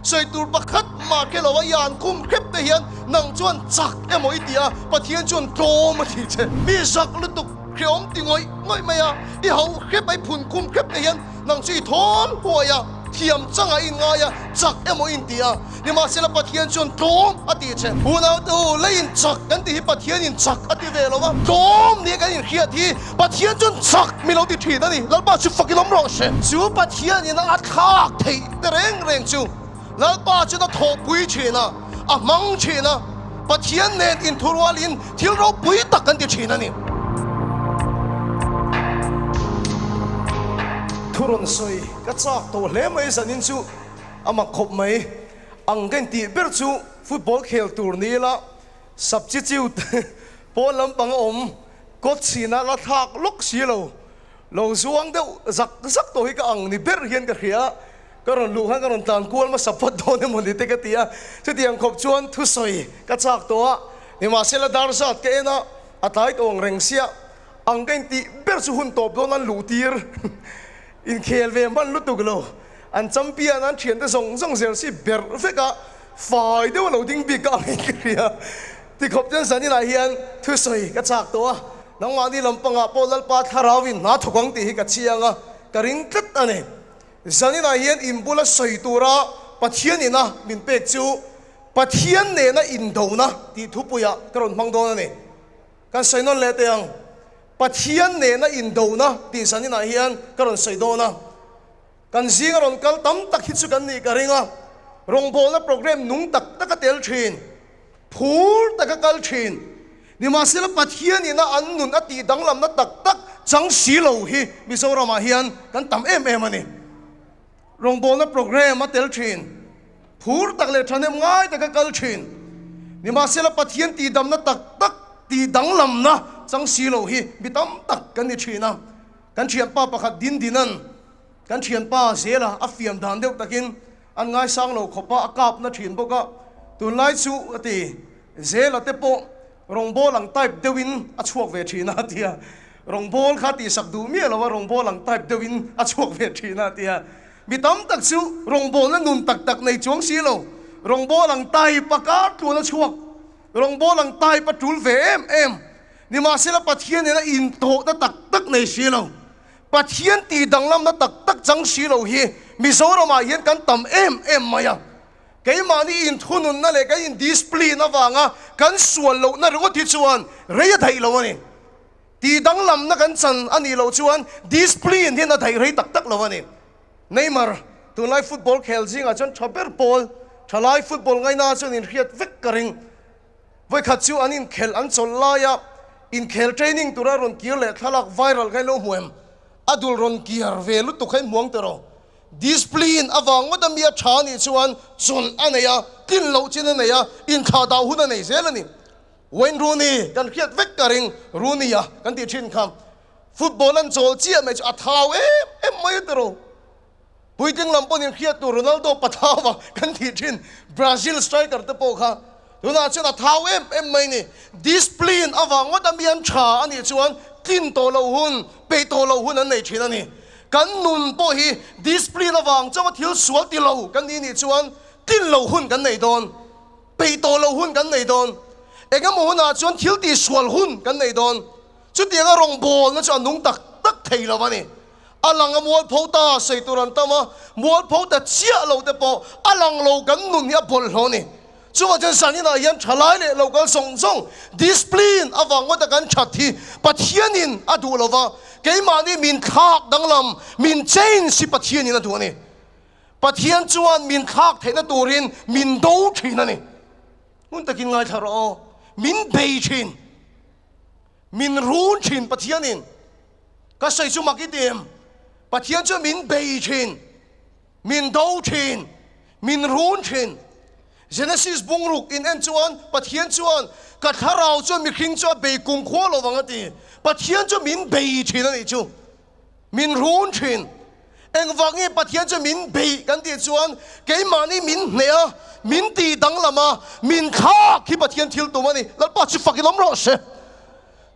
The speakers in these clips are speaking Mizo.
Sawi tur pakhat mah khe lo a i an khum hrep te hian nang chuan chak emaw i ti a, Pathian chuan tlawm a ti che. Mi zak lutuk hreawm ti ngawih ngawih mai a, i hauh hrep a i phun khum hrep te hian nang chu i thawl huai a, thiam changah i inngai a, chak emaw i inti a. Nimahsela Pathian chuan tlawm a ti che. Unaute u, leiin chak kan tih hi Pathianin chak a ti ve lo va, tlawm nia kan inhriat hi Pathian chuan chak mi lo ti thin a ni. Lalpa chu fak i lawm rawh se. Chu Pathianin a thlak theih te reng reng chu Lalpa chuan a thawhpui thin a, a hmang thin a, Pathian nen inthurualin thil ropui tak kan ti thin a ni. Thu rawn sawi ka chak tawh hle mai zanin chu a mak khawp mai. Ang ka intih ber chu football khel tur ni ila substitute pawn lampang a awm kawt chhina la thlak lawk si lo. Lo zuang deuh zak zak tawh hi ka ang ni ber hian ka hria. Ka rawn luh khan ka rawn tlan kual hmasa phawt dawn emaw ni te ka ti a. Chutiang khawp chuan thusawi ka chak tawh a, nimahsela dar zat ka en a, a tlai tawh ang reng sia. Ang ka intih ber chu hun tawp dawn an luh tir inkhel ve hman lutuk lo. An champion an thiante zawng zawng zel si ber vek a, fai deuh a lo ding bik ka ang in ka hria. Tikhawp chuan zaninah hian thusawi ka chak tawh a. Nangmahni lampangah pawh Lalpa Thlarauin hna thawk ang tih hi ka chiang a, ka ring tlat a ni. Zaninah hian in bula sawi tura Pathian ina min pek chu Pathian nena indona tih thupuiah ka rawn hmang dawn a ni. Kan sawi nawn leh teh ang. Pathian nena indona tih zaninah hian ka rawn sawi dawn a. Kan zinga rawn kal tam tak hi chu kan nih ka ring a, rawngbawlna programme nung tak tak a tel thin. Phur taka kal thin. Nimahsela Pathian ina an nun a tih danglamna tak tak chang si lo hi Mizoramah hian kan tam em em a ni. Rawngbawlna programme a tel thin. Phur tak leh thahnem ngai taka kal thin. Nimahsela Pathian tihdamna tak tak tih danglamna chang si lo hi mi tam tak kan ni thin a. Kan thianpa pakhat Dindinan kan thianpa Zela a fiam dan deuh takin An ngaisang lo khawp a, a kap na thin bawk a, tunlai chu a ti, Zela te pawh rawngbâwl ang type deuhin a chhuak ve thin a, a ti a, rawngbâwl kha tihsak duh miah lo a, rawngbâwl ang type deuhin a chhuak ve thin a, a ti a. Mi tam tak chu rawngbâwlna nun tak tak nei chuang si lo, rawngbâwl ang type a kar tluan a chhuak, rawngbâwl ang type a tul ve em em, nimahsela Pathian nena intawhna tak tak nei si lo. Pathian tih danglamna tak tak chang si lo hi Mizoramah hian kan tam em em mai a. Keimahni inthununna leh kan indiscipline avanga kan sual lohna ringawt hi chuan rei a daih lo a ni. Tih danglamna kan chan a nih loh chuan discipline hian a daih rei tak tak lo a ni. Neymar, tunlai football khel zingah chuan tha ber pawl, thalai football ngaina chuan inhriat vek ka ring. Vawikhat chu an inkhelh an chawlh laia inkhel training tura rawn kir leh thlalak viral kha in lo hmu em? A dul rawn kiar ve lutuk kha in hmu ang tiraw? Discipline avang ngawt a mi a tha anih chuan chawlh a nei a, tlin loh chin a nei a, inthlah dah hun a nei zel a ni. Wayne Rooney kan hriat vek ka ring, Rooney-a kan tih thin kha football an chawl chiah mai chu a thau em em mai a tiraw? Puitling lam pawhin hriat tur Ronaldo Pathawa kan tih thin Brazil striker te pawh kha tunah chuan a thau em em mai ni. Discipline avang ngawt a mi an tha a nih chuan tlin tawh loh hun, peih tawh loh hun an nei thin a ni. Kan nun pawh hi discipline avang chauha thil sual ti lo kan nih nih chuan tlin loh hun kan nei dawn, peih tawh loh hun kan nei dawn. Engemaw hunah chuan thil tihsual hun kan nei dawn. Chutianga rawngbawlna chu a nung tak tak thei lo a ni. A lang a mualpho ta sawi tur an tam a, mualpho ta chiah lo te pawh a lang lo kan nun hi a bawlhhlawh a ni. Chuvang chuan zaninah hian thalai leh local zawng zawng discipline avang ngawta kan that hi Pathianin a duh lo va, keimahni min thlak danglam, min change hi Pathianin a duh a ni. Pathian chuan min thlak theihna turin min do thin a ni. Hmun takin ngaithla rawh aw, min bei thin, min run thin Pathianin. Ka sawi chu mak i ti em? Pathian chu min bei thin, min do thin, min run thin. Genesis bungruk in en chuan Pathian chuan ka thlarau chuan mihring chu a bei kum khua lo vang a ti. Pathian chu min bei thin a nih chu. Min run thin. Engvang nge Pathian chu min bei kan tih chuan keimahni min hneh a, min tih danglam a, min thlak hi Pathian thil tum a ni. Lalpa chu fak in awm rawh se.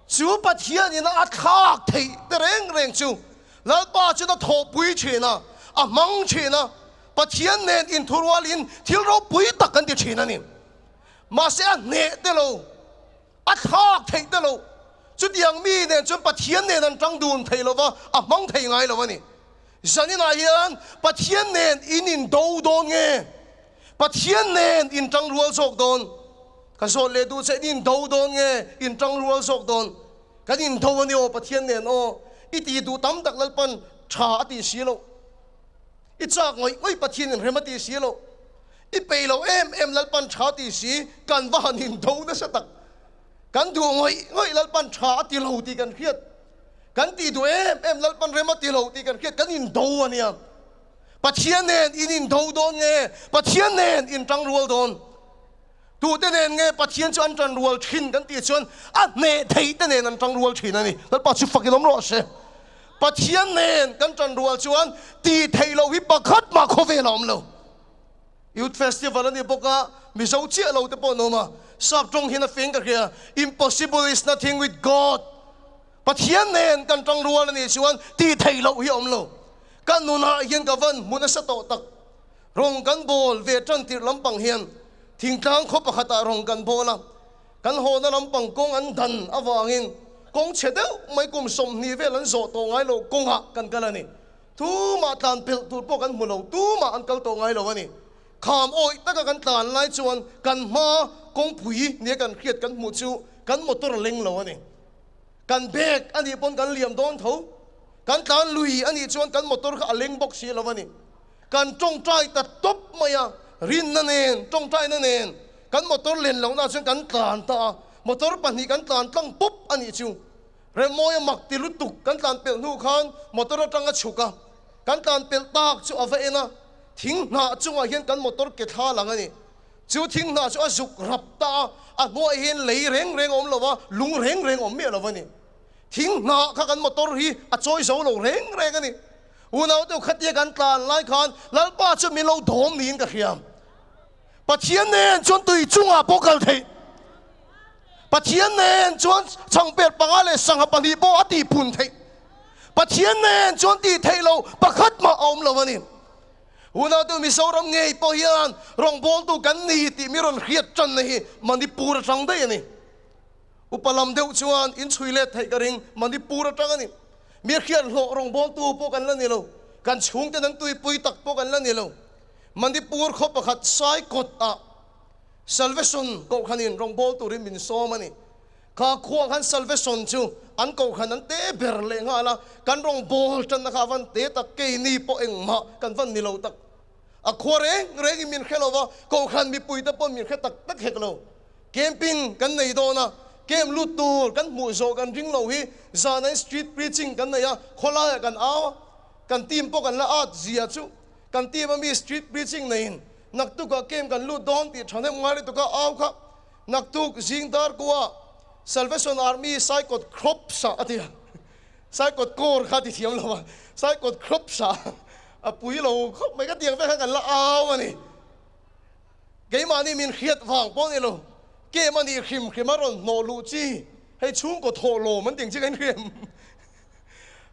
Chu Pathianin a thlak theih te reng reng chu Lalpa chuan a thawhpui thin a, a hmang thin a. Pathian nen inthurualin thil ropui tak kan ti thin a ni. Mahse a hneh te lo, a thlak theih te lo. Chutiang mi nen chuan Pathian nen an tang dun thei lo va, a hmang thei ngai lo a ni. Zaninah hian Pathian nen in indo dawn nge? Pathian nen in tang rual zawk dawn? Ka zawt leh duh che, in indo dawn nge in tang rual zawk dawn? Kan indo a ni aw Pathian nen aw, i tih duh tam tak Lalpan tha a tih si loh. I chak ngawih ngawih Pathian in rem a tih si loh. I peih loh em em Lalpan tha a tih si, kan va han indo nasa tak. Kan duh ngawih ngawih Lalpan tha a ti lo tih kan hriat. Kan tih duh em em Lalpan rem a ti lo tih kan hriat, kan indo a nia. Pathian nen in indo dawn nge? Pathian nen in tang rual dawn? Tute nen nge Pathian chu an tan rual thin kan tih chuan a hneh theih te nen an tang rual thin a ni. Lalpa chu fak in awm rawh se. Pathian nen kan tan rual chuan tih theih loh hi pakhat mah khawvel a awm lo. Youth Festival a ni bawk a, Mizo chiah lo te pawh an awm a, Sap tawng hian a feng ka hria, Impossible is nothing with God. Pathian nen kan tang rual a nih chuan tih theih loh hi a awm lo. Ka nunah hian ka van hmu nasa tawh tak. Rawng kan bawl ve tan tirh lampang hian thingtlang khaw pakhatah rawng kan bawl a, kan hawna lampang kawng an dan avangin kawng chhe deuh mai kum 20 vel an zawh tawh ngai lo kawngah kan kal a ni. Tumah tlan pelh tur pawh kan hmu lo, tumah an kal tawh ngai lo a ni. Kham awih taka kan tlan lai chuan kan hma kawngpui nia kan hriat kan hmuh chu kan motor a leng lo a ni. Kan bag a nih pawn kan liam dawn tho. Kan tlan lui a nih chuan kan motor kha a leng bawk si lo a ni. Kan tawngtai ta tawp mai a, rinna nen, tawngtaina nen kan motor len lohna chuan kan tlan ta a, motor pahnih kan tlan tlang pawp a nih chu. Remmawia mak ti lutuk kan tlan pelh hnu khan motor atang a chhuk a, kan tlan pelh tak chu a va en a, thing hnah chungah hian kan motor ke thla lang a ni. Chu thing hnah chu a zuk rap ta a, a hnuaiah hian lei reng reng a awm lo va, lung reng reng a awm miah lo a ni. Thing hnah kha kan motor hi a chawi zo lo reng reng a ni. Unau deuh khatia kan tlan lai khan Lalpa chu min lo dawm niin ka hria. Pathian nen chuan tui chungah pawh kal theih. Pathian nen chuan chhangpet panga leh sangha pahnih pawh a tihpun theih. Pathian nen chuan tih theih lo pakhat mah a awm lo a ni. Unau deuh Mizoram ngei pawh hian rawngbawltu kan ni tih mi rawn hriat tanna hi Manipur atang daih a ni. Upa lam deuh chuan in chhui let theih ka ring, Manipur atang a ni. Mi hriat hlawh rawngbawltu pawh kan la ni lo, kan chhungte an tuipui tak pawh kan la ni lo. Manipur khaw pakhat Saikawt ah Salvation kohhranin rawngbâwl turin min sawm a ni. Kha khuaah khan Salvation chu an kohhran an te ber leh nghal a, kan rawngbâwl tanna kha a van te tak, keini pawh engmah kan van ni lo tak. A khua reng rengin min hre lo va, kohhran mipuite pawh min hre tak tak hek lo. Camping kan nei dawn a, camp lut tur kan hmuh zawh kan ring lo hi zanain street preaching kan nei a, khawlaiah kan au a, kan team pawh kan la at zia chu kan team a mi street preaching neiin naktukah camp kan lut dawn tih thahnem ngai lutuk a au kha naktuk zing dar kua Salvation Army Saikawt Crops ah a ti a, Saikawt Corps kha a ti thiam lo a, Saikawt Crops ah a pui lo khawp mai ka tiang vek khan kan la au a ni. Keimahni min hriat vang pawh ni lo, kem a nih hrim hrim a rawn hnawh luh chi, hei chhungkaw thawh lawm an tih ang chi ka inhriam.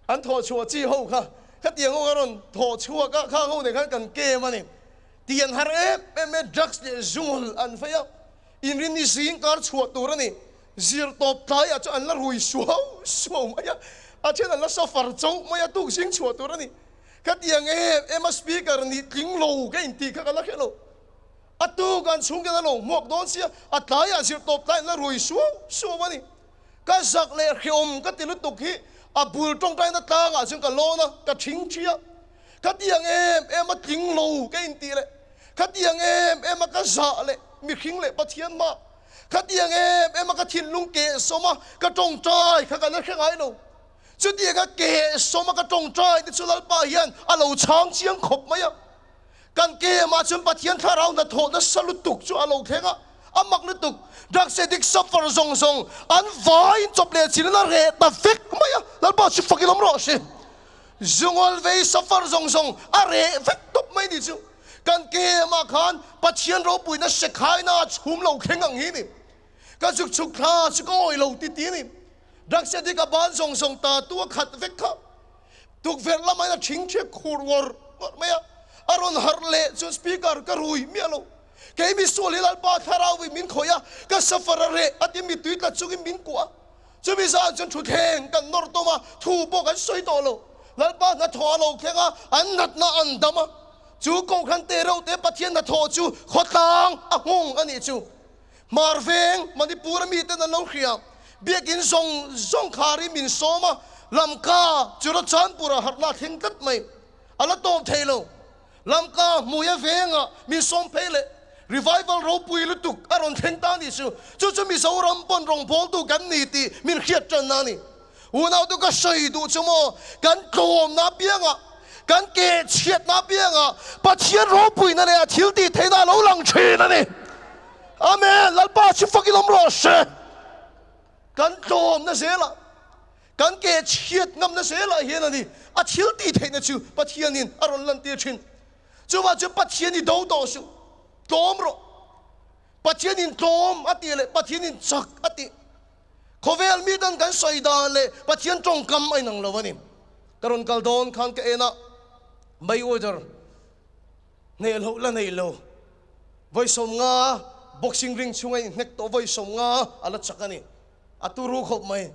An thawh chhuah chi ho kha, khatiang ho kha rawn thawh chhuak a, khang ho nen khan kan kem a ni. Tih an har em em e, drugs leh zungawl an fei a, inrinni zing kar chhuah tur a ni. Zir tawp tlaiah chu an la rui suau suau mai a, a then an la suffer chauh mai a, tuk zing chhuah tur a ni. Khatiang em em a speaker nih tling lo ka intih kha ka la hre lo. A tuk an chhungten a lo hmuak dawn sia, a tlaiah zir tawp tlaiin la rui suau suau a ni. Ka zak leh hreawm ka ti lutuk hi a bul tawngtaina tlangah chuan ka lawn a, ka thing thi a. Khatiang em em a tling lo ka intih leh, khatiang em em a ka zah leh mihring leh Pathian mah, khatiang em em a ka thinlung kehsawm a ka tawngtai kha ka la hre ngai lo. Chutianga kehsawm a ka tawngtai te chu Lalpa hian a lo chhang chiang khawp mai a. Kan kemah chuan Pathian thlarau hnathawh nasa lutuk chu a lo thleng a, a mak lutuk. Drugs addict suffer zawng zawng an vaiin chawp leh chin in a reh ta vek mai a, Lalpa chu fakin awm rawh se. Zungawl vei suffer zawng zawng a reh vek tawp mai ni chu. Kan kemah khan Pathian ropuina Shekinah chhum lo thleng ang hi ni. Ka zuk chhuk thla chu ka awih lo ti ti ni. Drugs addict a ban zawng zawng ta tu a khat vek kha. Tukverh lamah hian a thing ṭhiak khur ngawr ngawr mai a. A rawn harh leh chuan Speaker ka rui miah lo. Kei misual hi Lalpa thlarau in min khawih a, ka suffer a reh a ti mittui tla chungin min kuah a. Chumi zan chuan thutthleng kan nawr tawm a, thu pawh kan sawi tawh lo. Lalpa hnathawh a lo thleng a, an natna an dam a. Chu Kohhran te reuh te Pathian hnathawh chu khawtlang a nghawng a nih chu. Hmar veng Manipur a miten an lo hria. Biakin zawng zawng kharin min sawm a, Lamka Churachandpur ah harhna a thleng tlat mai. A la tawp thei lo. Lamka hmuia vengah min sawm phei leh Revival ropui lutuk a rawn thleng ta ni chu. Chu chu Mizoram pawn rawngbawltu kan ni tih min hriat tanna a ni. Unautu ka sawi duh chu maw, kan tlawmna apiangah, kan keh chhiatna apiangah Pathian ropuina leh a thil tih theihna a lo lang thin a ni. Amen! Lalpa chu fakin awm rawh se. Kan tlawmna zelah. Kan ke chhiat ngamna zelah hian a ni a thil tih theihna chu Pathianin a rawn lantir thin. Chuvah chuan Pathian i do tawh suh, tlawm rawh. Pathianin tlawm a tih leh Pathianin chak a tih. Khawvel mi dan kan sawi dan leh Pathian tawngkam a inang lo a ni. Ka rawn kal dawn khan ka en a, Mayweather hneh loh la nei lo. Vawi 50 boxing ring chhunga inhnek tawh vawi 50 a la chak a ni. A turu khawp mai.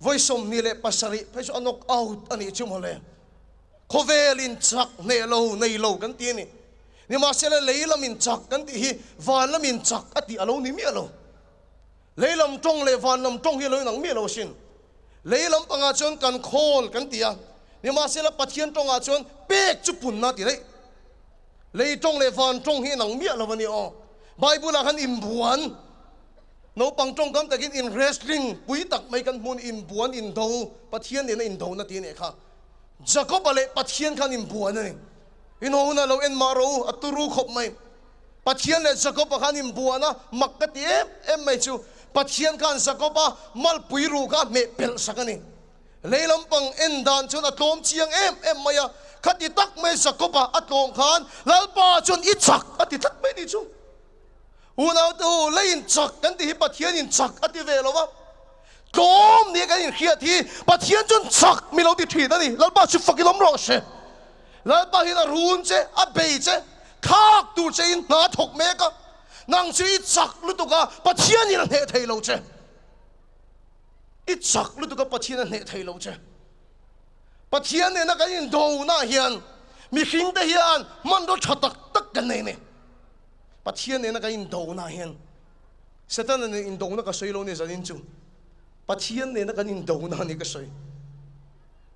Vawi 27 phei chu a knock out a nih chu mawle. Khawvel in chak hneh lo nei lo kan ti a ni. Nimahsela lei lam in chak kan tih hi van lam in chak a tih a lo ni miah lo. Lei lam tawng leh van lam tawng hi a lo inang miah lo asin. Lei lam pangah chuan kan khawl kan ti a, nimahsela Pathian tawngah chuan pek chu punna a ti daih. Lei tawng leh van tawng hi inang miah lo a ni aw. Bible ah khan inbuan. Naupang tawngkam takin in wrestling pui tak mai kan hmun inbuan indo Pathian nena indona tih a nih kha. Jakoba leh Pathian khan inbuan a ni. Inhawhuna lo en mah rawh u, a turu khawp mai. Pathian leh Jakoba khan inbuan a, mak ka ti em em mai chu Pathian khan Jakoba malpui ruh kha a hmeh pelh sak a ni. Lei lampang en dan chuan a tlawm chiang em em mai a, khati tak mai Jakoba a tlawm khan Lalpa chuan i chak a ti tlat mai ni chu. Unaute u, leiin chak kan tih hi Pathianin chak a ti ve lo va, tlawm nia kan inhriat hi Pathian chuan chak mi lo ti thin a ni. Lalpa chu fak in awm rawh se. Lalpa hian a run che, a bei che, thlak tur che in hna thawk mek a, nang chu i chak lutuk a, Pathianin a hneh thei lo che. I chak lutuk a, Pathian a hneh thei lo che. Pathian nena kan indona hian mihringte hian hmanraw tha tak tak kan nei a ni. Pathian nena kan indona hian Setana nen indona ka sawi lo ni zanin chu Pathian nena kan indona a ni ka sawi.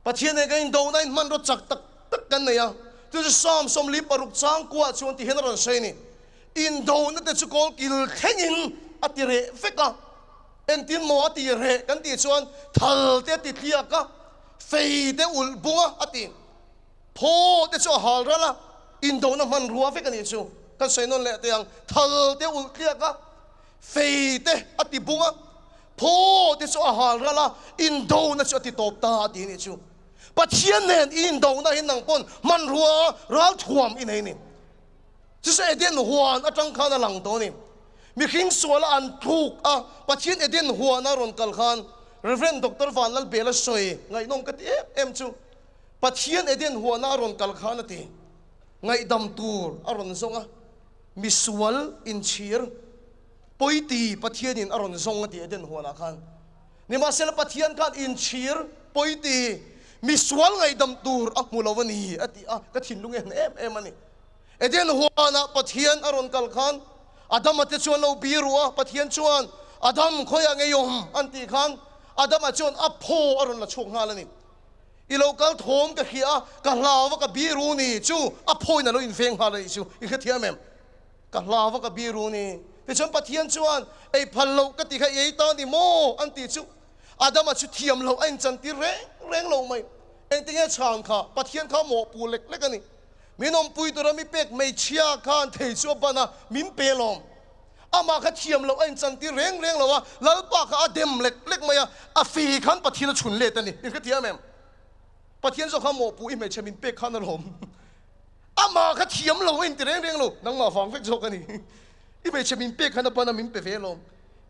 Pathian nen kan indona in hmanraw chak tak tak kan nei a, chu chu Psalm 46 chang kuah chuan ti hian a rawn sawi a ni. Indona te chu kawl kil thlengin a ti reh vek a, engtin maw a ti reh kan tih chuan thal te a ti tliak a, fei te ulh bung a a ti. Thaw te chu a hal ral a, indona hmanrua vek a nih chu. Kan sawi nawn leh teh ang, thal te a ulh tliak a, fei te a ti bung a, thaw te chu a hal ral a, indona chu a ti tawp ta a ti a nih chu. Pathian nen i indona hi nang pawn hmanrua ralthuam i nei a ni. Chu chu Eden huan atang khan a lang tawh a ni. Mihring suala an tluk a, Pathian Eden huana rawn kal khan Rev. Doctor Vanlalbela sawi ngaihnawm ka ti em em chu. Pathian Eden huana a rawn kal khan a ti. Ngaihdam tur a rawn zawng a, misual inchhir pawiti Pathianin a rawn zawng a ti Eden huanah khan. Nimahsela Pathian khan inchhir pawiti misual ngaihdam tur a hmu lo a ni a ti a, ka thinlung en em em a ni. Eden huanah Pathian a rawn kal khan Adama te chuan lo bi ruh a, Pathian chuan Adam khawiah ngei awm an tih khan Adama chuan a phaw a rawn la chhuak nghal a ni. I lo kal thawm ka hria a, ka hlau a ka biru ni chu a phawiin a lo inveng nghal a nih chu i hrethiam em? Ka hlau a ka biru ni. Tichuan Pathian chuan ei phal loh ka ti kha i ei ta ni maw? an tih chu Adama chu thiam loh a inchantir reng reng lo mai. Engtinge chhan kha Pathian kha mawhpuh lek lek a ni. Min awmpui tura mi pek hmeichhia khan thei chu a ban a, min pe lawm. Amah kha thiam loh a inchantir reng reng lo a, Lalpa kha a dem lek lek mai a, a fei khan Pathian a chhun let a ni. In hrethiam em? Pathian zawk kha mawhpuh i hmeichhe min pek khan a lawm. Amah kha thiam lo a inti reng reng lo, nangmah vang vek zawk a ni. I hmeichhe min pek khan a ban a min pe ve lawm.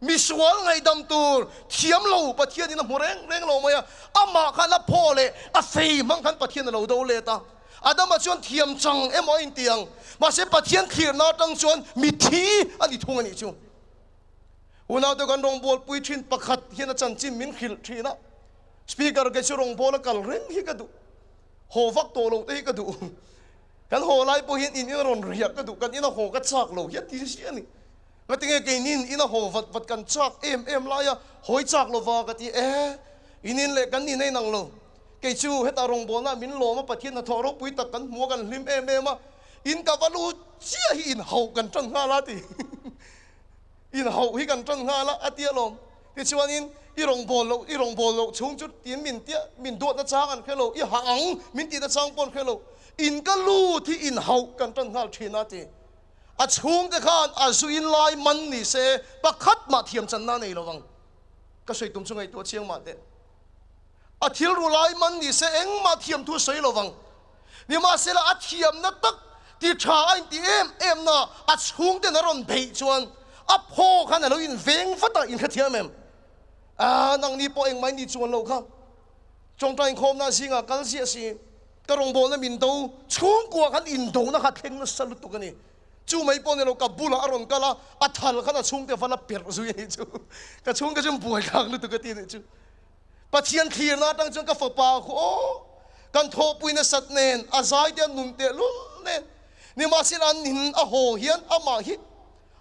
Misual ngaihdam tur thiam lo Pathianin a hmu reng reng lo mai a, amah khan a phaw leh a fei hmang khan Pathian a lo do let a. Adama chuan thiam chang emaw a inti ang, mahse Pathian thlirna atang chuan mithi a ni thung a nih chu. Unaute kan rawngbawlpui thin pakhat hian a chanchin min hrilh thin a, Speaker kei chu rawngbawla kal reng hi ka duh, haw vak tawh loh te hi ka duh. Kan haw lai pawh hian in ina rawn riah ka duh, kan ina haw ka chak lo hian ti si a ni. Ngatinge keinin ina haw vat vat kan chak em em lai a, hawi chak lova ka ti e, in in leh kan in a inang lo. Kei chu hetah rawngbawlna min lawm a, Pathian hnathawh ropui tak kan hmu a, kan hlim em em a, in ka va lut chiah hi inhauh kan tan nghal a ti. Inhauh hi kan tan nghal a, a ti alawm. Tichuanin i rawngbâwl loh, i rawngbâwl loh chhung chu tiin min tia, min duatna chang an hre lo, i hah ang min tihna chang pawh an hre lo. In ka lut hi inhauh kan tan nghal thin a ti. A chhungte khan a zu in lai man ni se pakhat mah thiam channa a nei lo vang. Ka sawi tum chu ngaihtuah chiang mah teh. A thil ru lai man ni se engmah thiam thu sawi lo vang. Nimahsela a thiamna tak ti tha a inti em em na a chhungten a rawn beih chuan a phaw khan a lo inveng vat a, inhrethiam em? Aaa nangni pawh engmah in ni chuan lo kha. Tawngtai inkhawmna zingah kal ziah si. Ka rawngbawlna min do chhungkua khan indona kha thleng nasa lutuk a ni. Chu mai pawh ni lo ka bulah a rawn kal a, a thal khan a chhungte vala perh zui a nih chu. Ka chhungte chu buaithlak lutuk a ti a nih chu. Pathian thlirna atang chuan ka fapa khu aw, kan thawhpui nasat nen, a zai te a nun teh lul nen, nimahsela an in a haw hian amah hi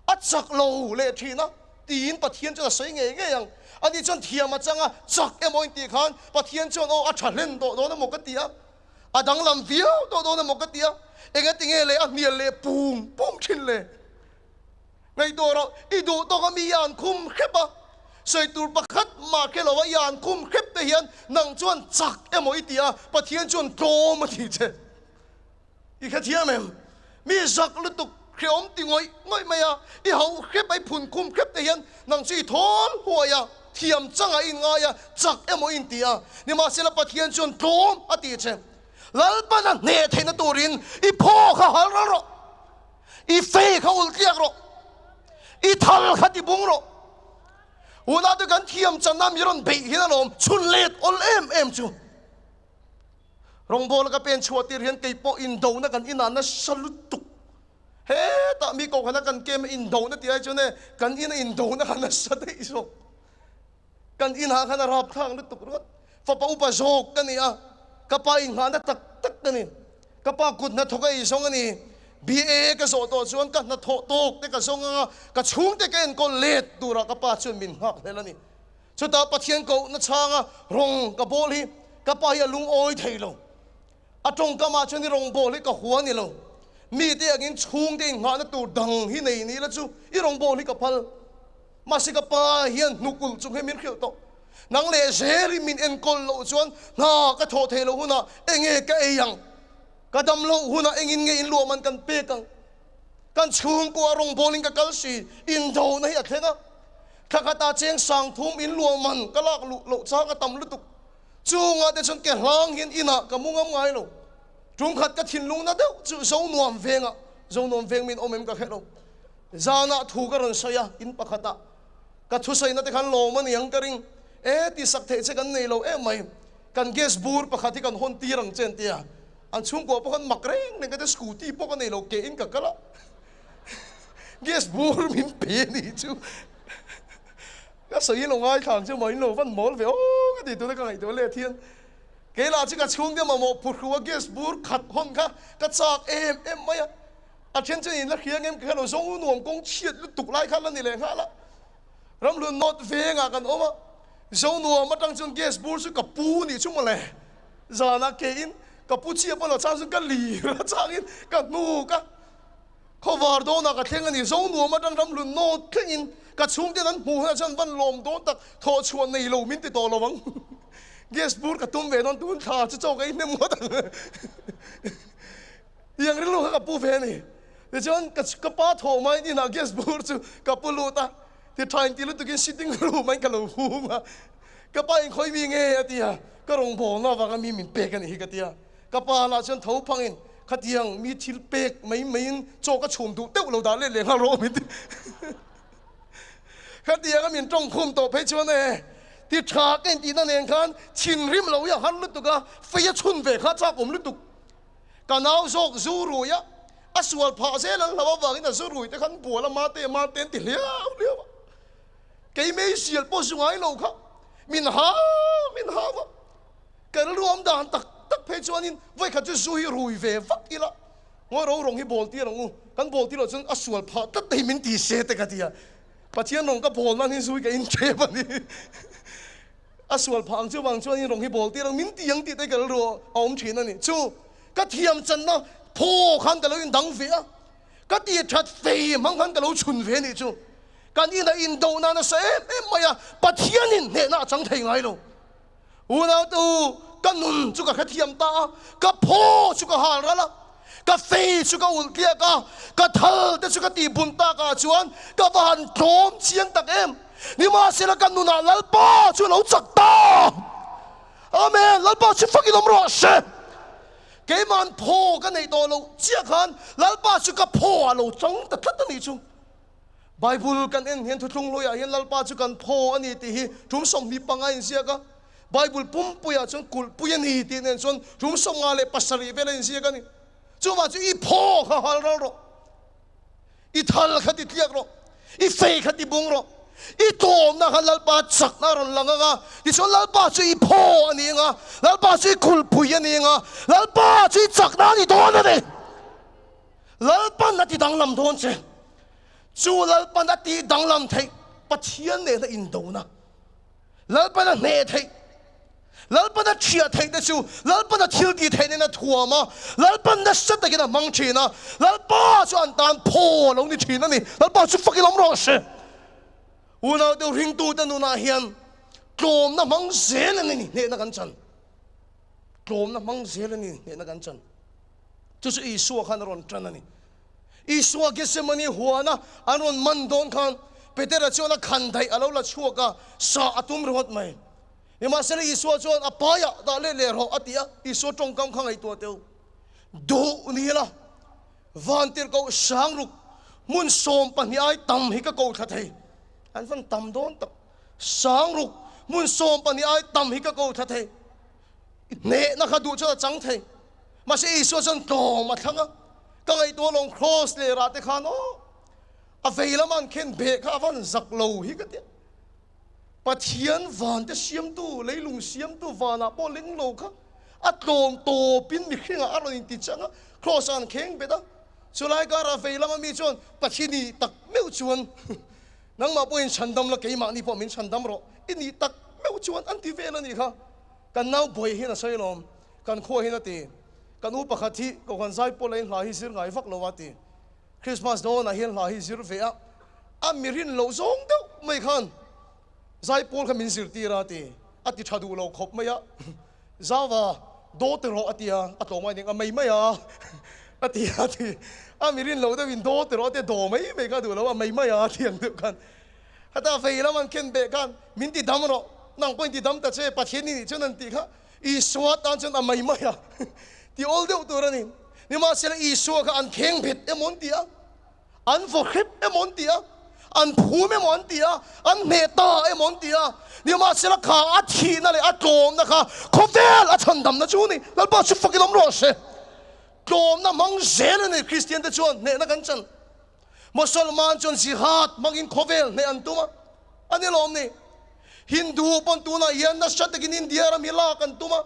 a chak lo leh thin a, tiin Pathian chuan a sawi ngei ngei ang. Ani chuan thiam a chang a, chak emaw intih khan Pathian chuan aw a tha hlen tawh dawn emaw ka ti a, a danglam viau tawh dawn emaw ka ti a, engatinge le a hnial leh pum pum thin le? Ngaihtuah rawh, i duh tawk a mi i an khum hrep a, sawi tur pakhat mah khe lo a i an khum hrep te hian nang chuan chak emaw i ti a, Pathian chuan tlawm a ti che. I hrethiam em? Mi zak lutuk hreawm ti ngawih ngawih mai a, i hauh hrep a, i phun khum hrep te hian nang chu i thawl huai a, thiam changah i inngai a, chak emaw i inti a, nimahsela Pathian chuan tlawm a ti che. Lalpan a hneh theihna turin i phaw kha hal ral rawh. I fei kha ulh tliak rawh, i thal kha ti bung rawh. Unau te kan thiam channa mi rawn beih hian alawm chhun let awl em em chu. Rawngbawla ka pen chhuah tir hian kei pawh indona kan inah nasa lutuk. Hetah mi kohhran kan kem a indona tih ai chuan e kan ina indona kha nasa daih zawk. Kan inah khan a rapthlak lutuk ringawt. Fapa upa zawk ka ni a, ka pa inghahna tak tak ka ni. Ka pa kut hnathawk a eizawng a ni. BA ka zawh tawh chuan ka hnathawh tawk te ka zawng anga ka chhungte ka enkawl let turah ka pa chuan min nghak hlel a ni. Chutah Pathian kohna chhanga rawng ka bawl hi ka pa hi a lungawi thei lo. A tawngkamah chuan i rawng bawl hi ka hua ni lo. Mite angin chhungte inghahna tur dang hi nei ni la chu i rawng bawl hi ka phal. Mahse ka pa hian hnukulh chung hi min hrilh tawh. Nang leh zelin min enkawl loh chuan hna ka thawh theih loh hunah enge ka ei ang? Ka dam loh hunah engin nge inluah man kan pek ang? Kan chhungkua rawngbawlin ka kal si, indohna hi a thleng a. Thla khatah cheng sangthum inluah man ka lak luh loh chang a tam lutuk. Chungah te chuan ke hlang hian inah ka mu ngam ngai lo. Tumkhat ka thinlungna deuh chu Zonuam vengah, Zonuam veng min awm em ka hre lo. Zanah thu ka rawn sawi a, in pakhatah ka thusawiina te khan lawm a niang ka ring. E, tisak theih che kan nei lo em mai, kan gas bur pakhat hi kan hawn tir ang che an ti a. An chhungkua pawh khan mak reng reng ka ti, scooty pawh ka nei lo, ke in ka kal a, gas bur min pe a nih chu. Ka sawi in lo ngaithla ang chu maw, in lo van mawl ve aw ka ti tuna ka ngaihtuah let hian. Kei lah chu ka chhungte mamawh phuhru a gas bur khat hawn kha ka chak em em mai a. A then chuan in la hria ngem ka hre lo, zo nuam kawng chhiat lutuk lai kha la ni leh nghal a. Ramhlun North vengah kan awm a, zo nuam atang chuan gas bur chu ka pu nih chu mawle. Zanah ke in ka pu chiah pawh lo chang chuan ka lir a changin ka hnuk a. Khawvar dawnah ka thleng a ni, zo nuam atang Ramhlun North thlengin ka chhungten an hmuh hunah chuan van lawm dawn tak thawh chhuah nei lo min ti tawh lo ang. Gas bur ka tum ve dawn tun thla chu chaw ka inhnem ngawt ang. Tiang rilru kha ka pu ve a ni. Tichuan ka ka pa thawh maiin inah gas bur chu ka pu lut a, ti tha inti lutukin sitting room ah in ka lo hung a. Ka pa in khawi mi nge a ti a, ka rawngbawlna avanga mi min pek a nih hi ka ti a. Ka pa lah chuan tho phangin khatiang mi thil pek mai maiin chaw ka chhum duh deuh lo dah let leh nghal rawh min ti. Khatianga min tawng khum tawh phei chuan e, ti tha ka intihna nen khan thinrim lo hi a har lutuk a, fei a chhun ve kha chak awm lutuk. Ka nau zawk zu rui a, a sual phah zel an hlauh avangin a zu rui te khan bual a mate mate an ti hliau hliau a. Kei meizial pawh zu ngai lo kha min hau min hau a. Ka rilru awm dan tak tak phei chuanin vawikhat chu zu hi rui ve vak ila, ngawi ro rawng hi bawl tir ang u, kan bawl tir loh chuan a sual phah tlat te hi min ti se te ka ti a. Pathian rawng ka bawl nan hi zu hi ka inṭep a ni. A sual phah ang chuvang chuanin rawng hi bawl tir ang min ti ang tih te ka rilru a awm thin a ni. Chu ka thiam channa thaw khan ka lo indang ve a, ka ti that fei hmang khan ka lo chhun ve a nih chu. Kan inah indo na nasa em em mai a, Pathianin hnehna a chang thei ngai lo. Unau te u, ka nun chu ka hrethiam ta a, ka phaw chu ka hal ral a, ka fei chu ka ulh tliak a, ka thal te chu ka tih bun tak ah chuan ka va han tlawm chiang tak em! Nimahsela ka nunah Lalpa chu a lo chak ta! Amen! Lalpa chu fakin awm rawh se! Keima'n phaw ka neih tawh loh chiah khan Lalpa chu ka phaw ah lo chang ta tlat a nih chu. Bible kan en hian thuthlung hluiah hian Lalpa chu kan phaw a ni tih hi tum 25 inziak a, Bible pumpuiah chuan kulhpui a ni tih nen chuan tum 57 vel a inziak a ni. Chuvang chu i phaw kha hal ral rawh, i thal kha ti tliak rawh, i fei kha ti bung rawh, i tlawmna kha Lalpa chakna a rawn lang ang a, tichuan Lalpa chu i phaw a ni ang a, Lalpa chu i kulhpui a ni ang a, Lalpa chu i chakna a ni dawn a ni. Lalpan a ti danglam dawn che. Chu Lalpan a tih danglam theih Pathian nena indona, Lalpan a hneh theih, Lalpan a thiah theih te chu Lalpan a thil tih theih nena thuam a, Lalpan nasa takin a hmang thin a, Lalpa chu an tan phaw a lo ni thin a ni. Lalpa chu fakin awm rawh se. Unau deuh ringtute nunah hian tlawmna hmang zel a ni hnehna kan chan. Tlawmna hmang zel a ni hnehna kan chan. Chu chu Isua khan a rawn tan a ni. Isua Gethsemane huana an rawn man dawn khan Petera chuan a khan daih a lo la chhuak a, sah a tum ringawt mai. Nimahsela Isua chuan a paiah dah let leh rawh a ti a, Isua tawngkam kha ngaihtuah teu. Duh ni la, vantirhkoh sangruk hmun 12 ai tam hi ka ko thla thei. An van tam dawn tak. Sangruk hmun 12 ai tam hi ka ko thla thei. Hnehna kha duh chuan a chang thei. Mahse Isua chuan tlawm a thlang a, ka ngaihtuah lawng kraws leh rah te khan aw a vei lama an khen beh kha a van zak lo hi ka ti a. Pathian van te siamtu, leilung siamtu vanah pawh leng lo kha a tlawm tawpin mihringah a rawn inti chang a, kraws ah an kheng bet a. Chulai karah vei lama mi chuan Pathian i tak meuh chuan nangmah pawhin chhandam la, keimahni pawh min chhandam rawh, i nih tak meuh chuan an ti vel a nih kha. Kan nau buai hian a sawi alawm, kan khua hian a ti. Kan u pakhat hi Kohhran Zaipawl a in hla hi zir ngai vak lo a ti. Christmas dawnah hian hla hi zir ve a, a mi rin loh zawng deuh mai khan Zaipawl kha min zirtir a ti. A ti tha duh lo khawp mai a, Zava daw ti rawh a ti a, a tlawm a ning a mai mai a a ti a ti. A mi rin loh deuh in daw ti rawh a ti a, daw mai mai kha a duh lo a, mai mai a ti ang deuh khan. Heta vei lam an khen beh khan min ti dam rawh, nang pawhin ti dam ta che, Pathian i nih chuan an tih kha Isua tan chuan a mai mai a ti awl deuh tur a ni. Nimahsela Isua kha an kheng bet emaw an ti a, an vaw hrep emaw an ti a, an phum emaw an ti a, an hneh ta emaw an ti a, nimahsela kha a thihna leh a tlawmna kha khawvel a chhandamna chu a ni. Lalpa chu fakin awm rawh se. Tlawmna hmang zel a ni Kristian te chuan hnehna kan chan. Mosolman chuan jihad hmangin khawvel hneh an tum a, a ni lawm ni? Hindu pawn tunah hian nasa takin India ram hi lak an tum a,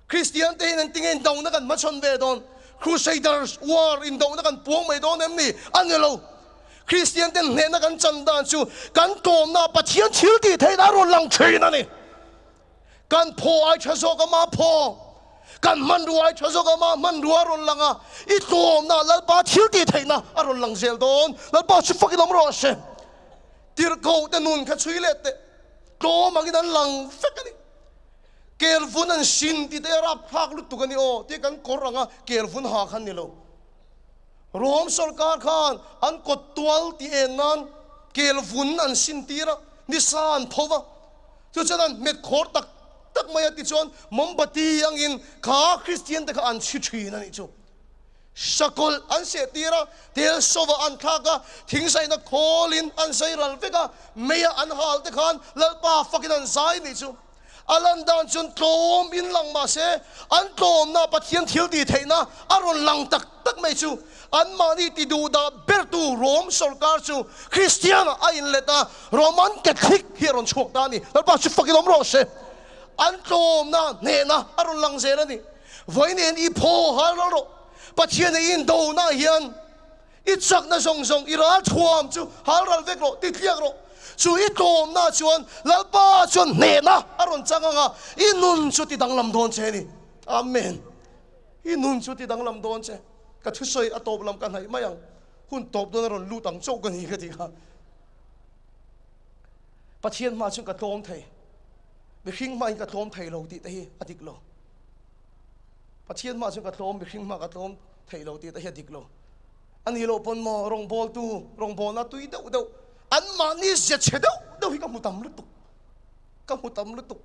Kristian te hian engtinge indona kan hmachhawn ve dawn? Crusaders war indona kan puang mai dawn em ni? A ni lo. Kristian ten hnehna kan chan dan chu kan tlawmna Pathian thil tih theihna a rawn lang thin a ni. Kan phaw ai tha zawk a ma phaw, kan hmanrua ai tha zawk a ma hmanrua a rawn lang a, i tlawmna Lalpa thil tih theihna a rawn lang zel dawn. Lalpa chu fakin awm rawh se. Tirhkoh te nun kha chhui let teh, tlawm angin an lang vek a ni. Kelvun an sin tih te a rapthlak lutuk a ni aw, tia kan kawr anga kelvun ha khan ni lo. Rom sorkar khan an kawt tual tih en nan kelvun an sin tir a, nisa an tho va. Chu chuan an hmet khawr tak tak mai a, tichuan mombati angin kha Kristian te kha an chhi thin a nih chu. Sakawlh an seh tir a, tel sova an thlak a, thingzaina khawlin an zai ral vek a, meia an hal te khan Lalpa fakin an zai a nih chu. A lan dan chuan tlawm in lang mah se, an tlawmna Pathian thil tih theihna a rawn lang tak tak mai chu anmahni ti duhdah bertu Rom sawrkar chu Kristian ah a inlet a, Roman Catholic hi a rawn chhuak ta a ni. Lalpa chu fak in awm rawh se. An tlawmna hnehna a rawn lang zel a ni. Vawiin i phaw hal ral rawh. Pathian i indona hian I chakna zawng zawng i ral thuam chu hal ral vek rawh, ti tliak rawh. Chu i tlawmna chuan Lalpa chuan hnehna a rawn chang ang a, i nun chu ti danglam dawn che a ni. Amen. I nun chu ti danglam dawn che. Ka thusawi a tawp lam ka hnaih mai ang. Hun tawp dawn a rawn lut ang chauh ka ni ka ti kha. Pathian hma chuan ka tlawm thei. Mihring hmain ka tlawm thei lo tih te hi a dik lo. Pathian hma chuan ka tlawm, mihring hma ka tlawm thei lo tih te hi a dik lo. A nih loh pawn maw rawngbawltu rawngbawlna tui deuh deuh anmahni zia chhe deuh deuh hi ka hmu tam lutuk, ka hmu tam lutuk.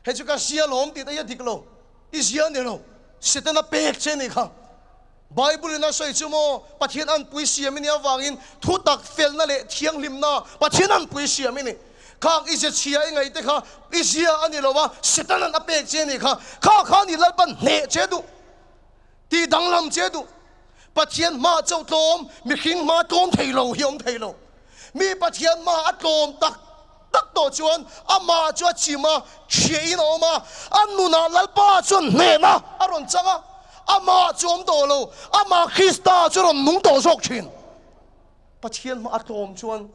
Hei chu ka zia lawm tih te hi a dik lo, i zia ni lo, Setana pek che nih kha. Bible in a sawi chu maw Pathian anpui siam i nih avangin thutak felna leh thianghlimna Pathian anpui siam i ni. Khang i zia chhia i ngaih te kha i zia a ni lo a, Setanan a pek che nih kha. Kha kha ni Lalpan hneh che duh, tih danglam che duh. Pathian hma chauh tlawm, mihring hma tlawm thei lo hi awm thei lo. Mi Pathian hma a tlawm tak tak tawh chuan amah chu a chim a, chhiahin a awm a, a nunah Lalpa chuan hnehna a rawn chang a, amah chu awm tawh lo, amah Krista chu rawn nung tawh zawk thin. Pathian hma a tlawm chuan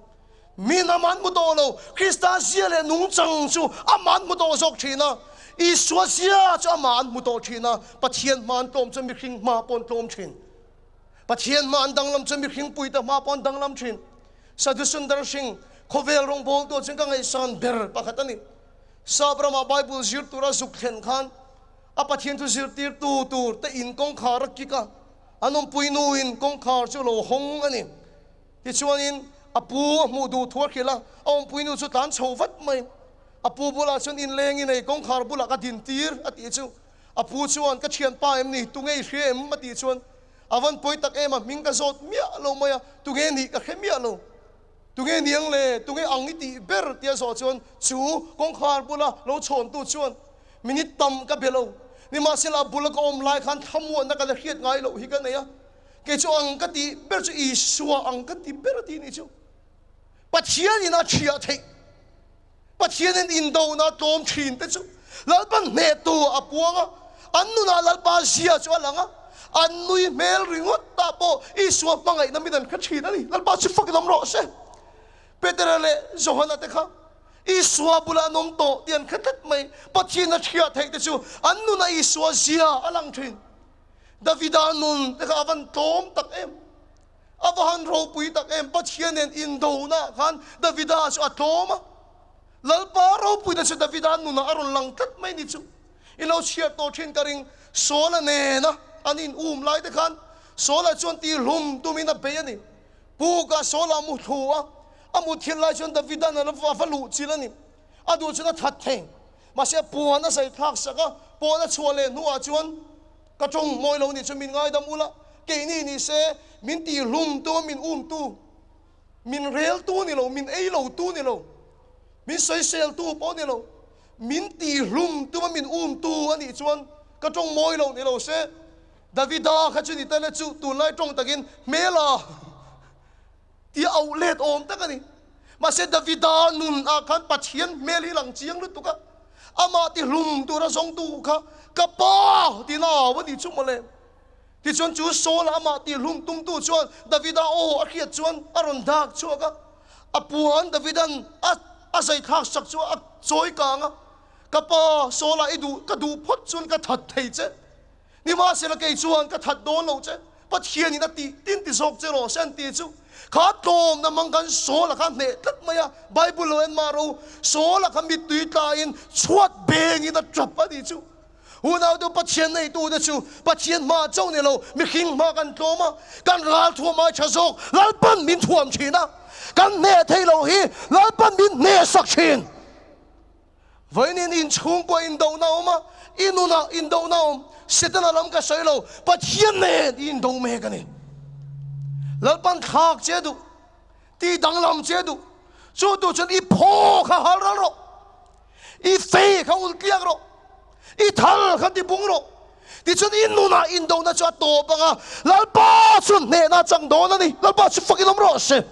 min amah an hmu tawh lo, Krista zia leh nungchang chu amah an hmu tawh zawk thin a, Isua zia chu amah an hmu tawh thin a, Pathian hma an tlawm chuan mihring hma pawh an tlawm thin. Pathian hma an danglam chuan mihring puite hma pawh an danglam thin. Sadhu Sundar Singh, khawvel rawngbawltu chuan ka ngaihsan ber pakhat a ni. Sap ramah Bible zir tura zuk thlen khan a Pathian thu zirtirtu tur te in kawngkhar a kik a, an awmpui nuin kawngkhar chu a lo hawng a ni. Tichuanin a pu a hmuh duh thu a hrilh a, a awmpui nu chu tlan chho vat mai. A pu bulah chuan inleng i nei, kawngkhar bulah ka din tir a tih chu. A pu chuan, Ka thianpa em ni? Tunge i hria em? a tih chuan, A van pawi tak em a, hming ka zawt miah lo mai a, tunge nih ka hre miah lo. Tunge niang le? Tunge ang i tih ber? tia zawh chuan chu kawngkhar bula lo chhawntu chuan, Minute tam ka be lo. Nimahsela a bula ka awm lai khan thlamuanna ka la hriat ngai loh hi ka nei a. Kei chu ang ka tih ber chu Isua ang ka ti ber a ti nih chu. Pathianin a thiah theih. Pathianin indona tlawm thin te chu Lalpa hnehtu a puang a, an nunah Lalpa zia chu a lang a, an nui hmel ringawt tah pawh Isua hmangaihna min an hre thin a ni. Lalpa chu fakin awm rawh se. Petera leh Johana te kha Isua bulah an awm tawh tih an hre tlat mai. Pathian a hriat theih te chu an nunah Isua zia a lang thin. Davida nun te kha a van tlawm tak em! A va han ropui tak em! Pathian nen indona khan Davida chu a tlawm a. Lalpa ropuina chu Davida nunah a rawn lang tlat mai ni chu. I lo chhiar tawh thin ka ring. Saula nena an in um lai te khan Saula chuan tihlum tumin a bei a ni. Pukah Saula a mu thlu a, a mut thil lai chuan Davida'n a va luh chilh a ni. A duh chuan a that thei. Mahse a puan a zai thlak sak a, puan a chhuah leh hnuah chuan Ka tawng mawi lo nih chu min ngaidam ula, keini ni se min tihlum tu, min um tu, min rel tu ni lo, min ei lo tu ni lo, min sawisel tu pawh ni lo, min tihlum tu a min um tu a nih chuan ka tawng mawi lo ni lo se, Davida kha chu ni ta le chu tunlai tawng takin hmela tih a auh let awm tak a ni. Mahse Davida nun ah khan Pathian hmel hi lang chiang lutuk a, amah ti hlum tura zawngtu kha ka pa ti nau a ni chu mawle. Tichuan chu Saul-a amah ti hlum tumtu chuan Davida aw a hriat chuan a rawn dak chhuak a, a puan Davida'n a a zai thlak sak chu a chawi kang a, Ka pa, Saul-a i duh ka duh phawt chuan ka that thei che. Nimahsela kei chuan ka that dawn lo che, Pathianin a tih tin ti zawk che rawh se an ti chu. Kha tlawmna mang khan Saul-a kha hneh tlat mai a, Bible lo en mah ro, Saul-a kha mittui tlain chhuat bengin a tap a nih chu. Unaute Pathian neitute chu Pathian hma chauh ni lo, mihring hma kan tlawm a, kan ral thuam ai tha zawk Lalpan min thuam thin a, kan hneh theih loh hi Lalpan min hneh sak thin. Vawiin in chhungkua indohna a awm a, i nunah indohna a awm. Setana lam ka sawi lo, Pathian nen i indo mek a ni. Lalpan thlak che duh, ti danglam che duh, chu tu chuan i phaw kha hal ral rawh. I fei kha ul tliak rawh, i thal kha ti bung rawh. Tichuan i nunah indona chu a tawp ang a, Lalpa chuan hnehna a chang dawn a ni. Lalpa chu fakin awm rawh se.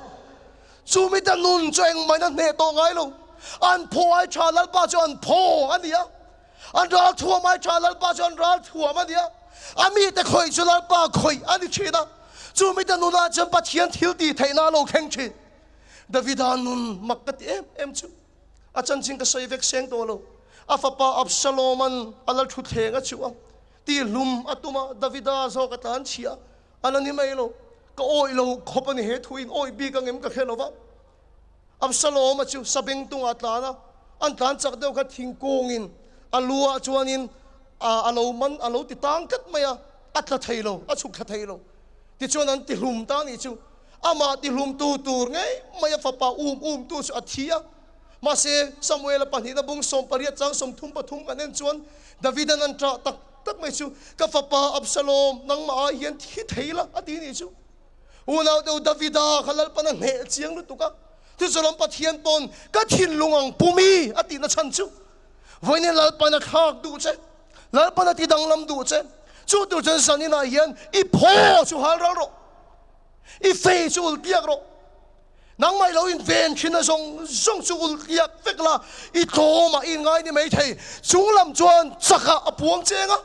Chu mite nun chu engmahina hneh tawh ngai lo. An phaw ai tha Lalpa chu an phaw a ni a, an ral thuam ai tha Lalpa chu an ral thuam a ni a, a mite khawih chu Lalpa khawih a ni thin a. Chu mite nunah chuan Pathian thil tih theihna a lo thleng thin. Davida nun mak ka ti em em chu. A chanchin ka sawi vek seng tawh lo. A fapa Absaloman a la thu thleng a chuh a, tihlum a tum a, Davida zawk a tlan chhia a la ni mai lo. Ka awih lo khawp a ni he thu in awih bik angem ka hre lo va. Absaloma chu sabeng tungah a tlan a, an tlan chak deuh kha thingkungin a lu ah chuanin a lo man a lo ti tang tlat mai a, a tla thei lo, a chhuk thla thei lo. Tichuan an tihlum ta a nih chu. Amah tihlumtu tur ngei mai a fapa um umtu chu a thi a. Mahse, Samuela pahnihna bung 18 chang 33 kan en chuan Davidan an ṭah tak tak mai chu, Ka fapa Absalom, nangmah ah hian thi thei la, a ti nih chu. Unau deuh Davida kha Lalpan a hneh chiang lutuk a, Thuchawlawm Pathian pawn ka thinlung ang pumi a tihna chhan chu vawiin Lalpan a thlak duh che, Lalpan a ti danglam duh che. Chu tur chuan zaninah hian i phaw chu hal ral rawh. I fei chu ul tliak rawh. Nangmah i lo inven thin a zawng zawng chu ul tliak vek la, i tlawmah i inngai ni mai thei. Chung lam chuan chakah a puang cheng a,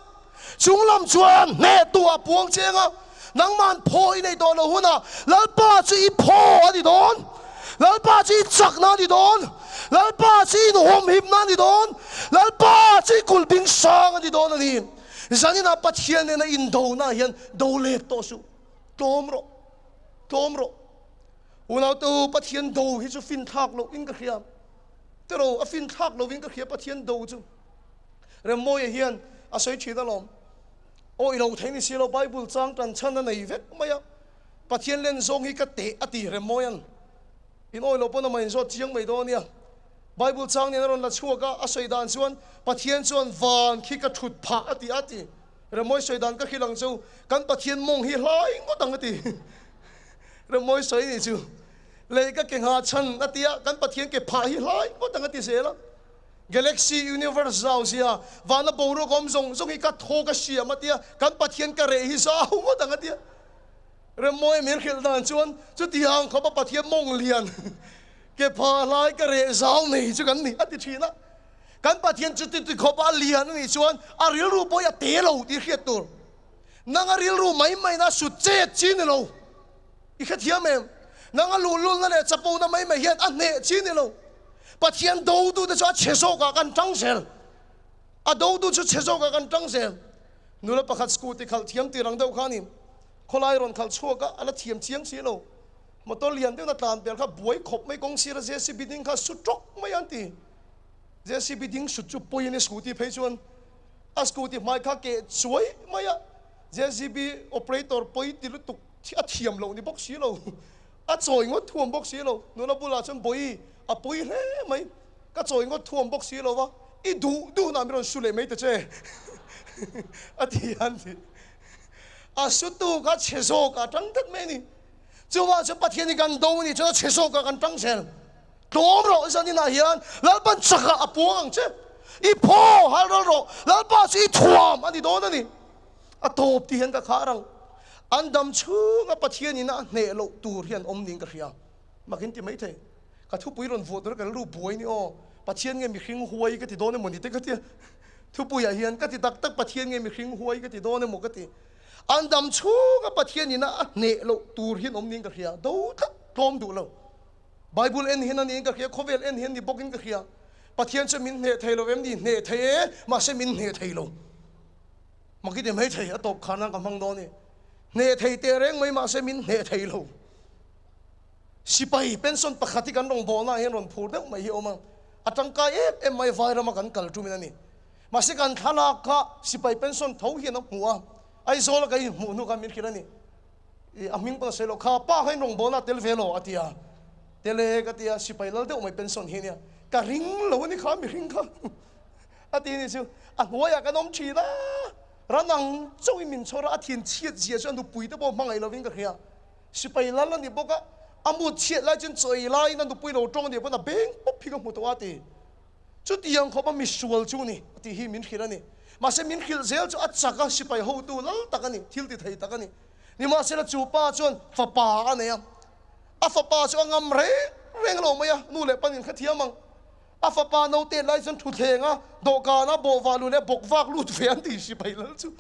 chung lam chuan hnehtuah a puang cheng a. Nangmah'n phaw i nei tawh lo hunah Lalpa chu i phaw a ni dawn, Lalpa chu i chakna a ni dawn, Lalpa chu i inhawmhimna a ni dawn, Lalpa chu i kulhbing sang a ni dawn a ni. Zaninah Pathian nena indona hian do let tawh suh. Tlawm rawh, tlawm rawh. Unautu Pathian do hi chu fin thlak loh in ka hria. Tiro a fin thlak loh in ka hria Pathian do chu. Remmawia hian a sawi thin alawm. Aw i lo thei ni si lo Bible chang tan chhan a nei vek mai a. Pathian len zawng hi ka teh a ti Remmawian. In awi lo pawn amah inzawt chiang mai dawn nia. Bible chang nen a rawn la chhuak a, a sawi dan chuan Pathian chuan van khi ka thut phah a ti a ti. Remawi sawi dan ka hrilh ang chu, kan Pathian mawng hi hlai ngawt ang a ti. Remawi sawi nih chu, lei ka ke nghah chhan a ti a, kan Pathian ke phah hi hlai ngawt ang a ti zel a. Galaxy, universe zau zia, vana boruak awm zawng zawng hi ka thaw ka siam a ti a, kan Pathian ka reh hi zau ngawt ang a ti a. Remawi min hrilh dan chuan, chutiang khawpa Pathian mawng lian ke phah hlai ka reh zau nei chu kan ni a ti thin a. Kan Pathian chu ti khawp a lian a nih chuan a rilru pawh hi a te lo tih hriat tur. Nang a rilru mai mai na sut chet chi ni lo. I hrethiam em? Nang a luhlulna leh chapona mai mai hian a hneh chi ni lo. Pathian dotu te chu a chhe zawkah kan tang zel. A dotu chu chhe zawkah kan tang zel. Nula pakhat scooty khalh thiam tir ang deuh kha a ni. Khawlai rawn khalh chhuak a, a la thiam chiang si lo. Motor lian deuhna tlan ber kha buai khawp mai kawng sira JCB ding kha su tawk mai an ti. JCB ding sut chu pawi a ni scooty phei chuan a scooty hmai kha keh chuai mai a, JCB operator pawi ti lutuk a thiam loh ni bawk si lo, a chawi ngawt thuam bawk si lo. Nula bulah chuan Bawi a pawi hle mai, ka chawi ngawt thuam bawk si lo va, i duh duhnah min rawn su leh mai ta che a ti an ti. A sutu kha chhe zawkah a tang tlat mai a ni. Chuvang chuan Pathian hi kan do a nih chuan a chhe zawkah kan tang zel. Tlawm rawh zan inah hian Lalpan chakah a puang ang che. I phaw hal ral rawh, Lalpa chu i thuam a ni dawn a ni. A tawp tih hian ka khar ang. An dam chhunga Pathian ina a hneh loh tur hi an awm niin ka hria. Makin ti maithei. Ka thupui rawn vuah tura ka rilru buai ni aw. Pathian nge mihring huai ka ti dawn emaw ni te ka tia. Thupuiah hian ka ti tak tak Pathian nge mihring huai ka ti dawn emaw ka ti. An dam chhunga Pathian ina a hneh loh tur hi an awm niin ka hria. Do tlat tlawm duh lo. Bible en hian a niin ka hria, khawvel en hian ni bawkin ka hria. Pathian chu min hneh thei lo em ni? Hneh thei e, mahse min hneh thei lo. Mak i ti mai thei, a tawp khan a ka hmang dawn i. Hneh thei teh reng mai mahse min hneh thei lo. Sipai pension pakhat hi kan rawngbawlnaah hian rawn phur deuh mai hi a awm a, a tangkai em em mai Vairama kan kal tumin a ni. Mahse kan thlalak kha sipai pension tho hian a hmu a, Aizawla kan inhmuh hnu khan min hrilh a ni. I a hming pawn a sawi lo, kha pa kha in rawngbawlna a tel ve lo a ti a, tel e ka ti a, sipai lal deuh mai pension hi a nia, ka ring lo a ni kha mihring kha a ti ni chu, a hnuaiah kan awm thin a, ran ang chauhin min chhawr a, a thin chhiat zia chu a nupui te pawh hmangaih lovin ka hria, sipai lal a ni bawk a, a mut chhiat lai chuan chawi laiin a nupui lo tawng a nih pawn a beng pawp hi ka hmu tawh a ti. Chutiang khawpa misual chu ni a tih hi min hrilh a ni. Mahse min hrilh zel chu a chak a, sipai hotu lal tak a ni, thil ti thei tak a ni. Nimahsela chu pa chuan fapa a nei a, a fapa chu a ngam reng reng lo mai a, nu leh panin hrethiam ang. A fapa naute lai chuan thutthleng a, dawhkan a, bawhvah lu leh bawkvak lut ve an ti sipai lal chu.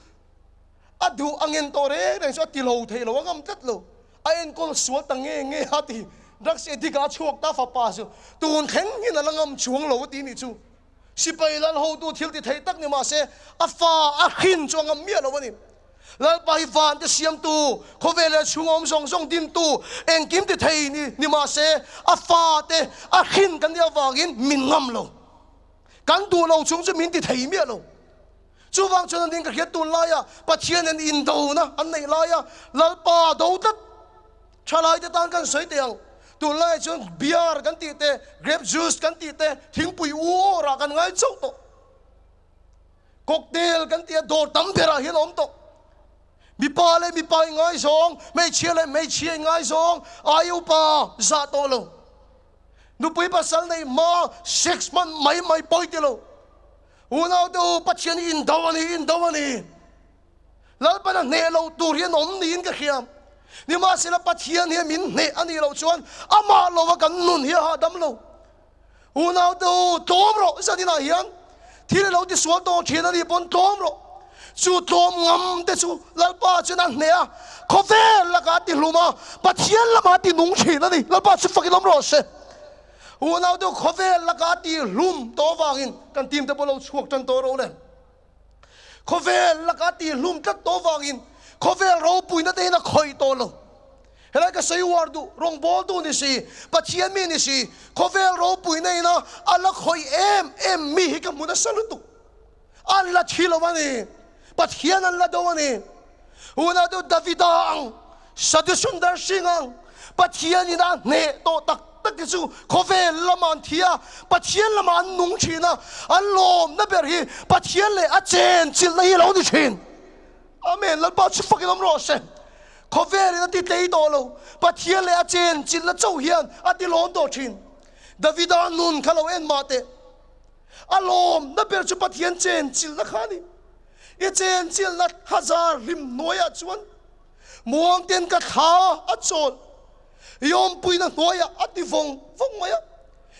A duh a ngen tawh reng reng chu a ti lo thei lo, a ngam tlat lo. A enkawl sual ta nge nge a ti. Drugs addict ah a chhuak ta fapa chu tun thleng hian a la ngam chuang lo a ti nih chu. Sipai lal hotu thil ti thei tak ni mah se a fa a hrin chu a ngam miah lo a ni. Lalpa hi van te siamtu, khawvel leh chhung awm zawng zawng dintu, engkim ti thei ni ni mah se a fa te a hrin kan nih avangin min ngam lo. Kan duh lo chung chu min ti thei miah lo. Chuvang chuan an ding ka hriat tun laia Pathian in indona an neih laia Lalpa do tlat thalaite tan kan sawi teh ang. Tunlaiah chuan beer kan tih te, grape juice kan tih te, thingpui u awrah kan ngai chauh tawh. Cocktail kan tih a dawr tam berah hian a awm tawh. Mipa leh mipa ingaizawng, hmeichhia leh hmeichhia ingaizawng, ai upa zah tawh lo. Nupui pasal neih hma sex hman mai mai pawi ti lo. Unaute u, Pathian hi indo a ni, indo a ni. Lalpan a hneh loh tur hi an awm niin ka hria. Nimahsela Pathian hi min hneh a nih loh chuan amah lova kan nun hi a hahdam lo. Unaute u, tlawm rawh zaninah hian thil i lo tisual tawh thin a nih pawn tlawm rawh. Chu tlawm ngam te chu Lalpa chuan a hneh a, khawvel lakah a tihlum a, Pathian lamah a tinung thin a ni. Lalpa chu fakin awm rawh se. Unau te khawvel laka a tih hlum tawh avangin kan team te pawh lo chhuak tan tawh rawh le. Khawvel laka a tih hlum tlat tawh avangin khawvel ropuina te hian a khawih tawh lo. Helai ka sawi uar duh, rawngbawltu ni si, Pathian mi ni si, khawvel ropuina ina a la khawih em em mi hi ka hmu nasa lutuk. An la thi lo a ni. Pathian an la do a ni. Unau deuh Davida ang, Sadhu Sundar Singh ang, Pathian in a hneh tawh tak tak te chu khawvel lamah an thi a, Pathian lamah an nung thin a, an lawmna ber hi Pathian leh a chen chilhna hi a lo ni thin. Amen. Lalpa chu fakin awm rawh se. Khawvel in a ti tlei tawh lo, Pathian leh a chen chilhna chauh hian a ti lawm tawh thin. Davida nun kha lo en mah teh. A lawmna ber chu Pathian chenchilhna kha a ni. I chenchilhna thazar hlim hnuaiah chuan muangten ka thla a chawl. I awmpuina hnuaiah a ti vawng vawng mai a.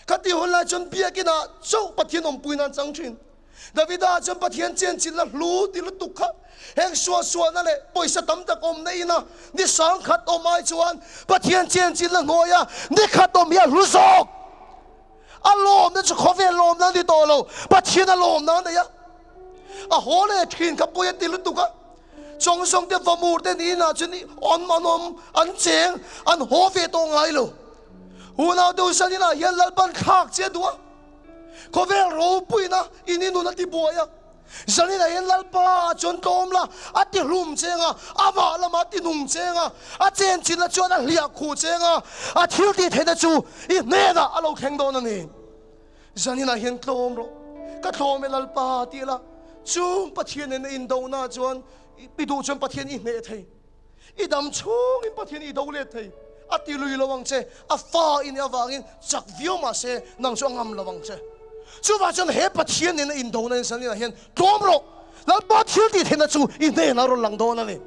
Khatih hun lai chuan biakinah chauh Pathian awmpuina an chang thin. Davida chuan Pathian chenchilhna hlu ti lutuk kha heng suahsuahna leh pawisa tam tak awmna ina ni sangkhat awm ai chuan Pathian chenchilhna hnuaia ni khat awm hi a hlu zawk. A lawmna chu khawvel lawmna a ni tawh lo, Pathian a lawmna a nei a. A haw leh thin kha pawi a ti lutuk a. Chawng zawng te vamur te niin ah chuan an an awm, an cheng, an haw ve tawh ngai lo. Unau deuh zanin ah hian Lalpan thlak che a duh a. Khawvel ropuina in i nun a ti buai a. Zaninah hian Lalpa ah chuan tlawm la, a ti hlum cheng a, amah lamah a ti nung cheng a, a chenchinna chuan a hliah khuh cheng a, a thil tih theihna chu i hnenah a lo thleng dawn a ni. Zaninah hian tlawm rawh, ka tlawm e Lalpa tih la, chung Pathian nena indohna chuan i duh chuan Pathian i hneh thei. I dam chhungin Pathian i do let thei. A ti lui lo ang che, a fa i nih avangin chak viau mah se nang chu a ngam lo ang che. Chuvang chuan he Pathian nena indona insan inah hian tlawm rawh, Lalpa thil tih theihna chu i hnenah a rawn lang dawn a ni.